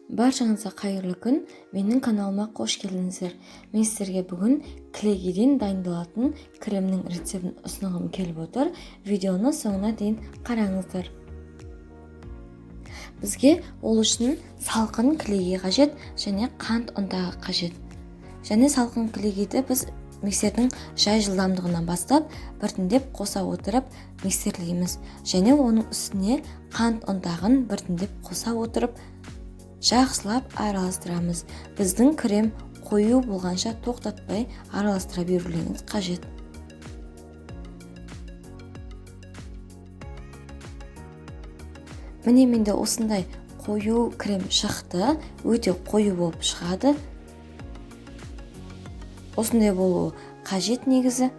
Баршаңызға қайырлы күн. Менің каналыма қош келдіңіздер. Мен сіздерге бүгін кілегейден дайындалатын кремнің рецептін ұсынғым келіп отыр. Видеоны соңына дейін қараңыздар. Бізге ол үшін салқын кілегей қажет және қант ұнтағы қажет. Және салқын кілегейді біз миксердің жай жылдамдығынан бастап біртіндеп қоса отырып миксерлейміз. Және оның үстіне қант ұнтағын біртіндеп қоса отырып жақсылап араластырамыз. Біздің крем қою болғанша тоқтатпай араластыра берулеріңіз қажет. Міне менде осындай қою крем шықты, өте қою болып шығады. Осындай болуы қажет негізі.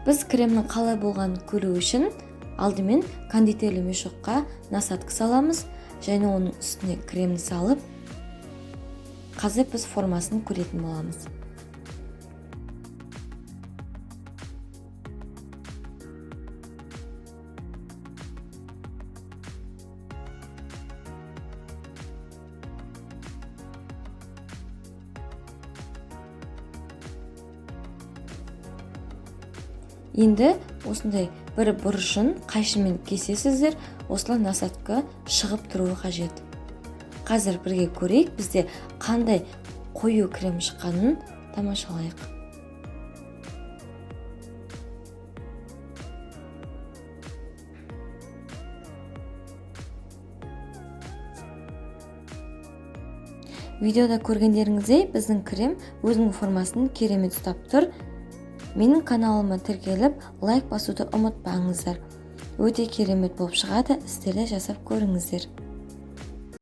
Біз кремнің қалай болғанын көру үшін алдымен кондитерлі мешокқа насадка саламыз және оның үстіне кремді салып, қазір біз формасын көретін боламыз. Енді осындай бір бұрышын қайшымен кесесіздер, осылай насадка шығып тұруы қажет. Қазір бірге көрейік, бізде қандай қою крем шыққанын тамашалайық. Видеода көргендеріңіздей, біздің крем өзінің формасын керемет ұстап тұр. Менің каналыма тіркеліп, лайк басуды ұмытпаңыздар. Өте керемет болып шығады, сіздер де жасап көріңіздер.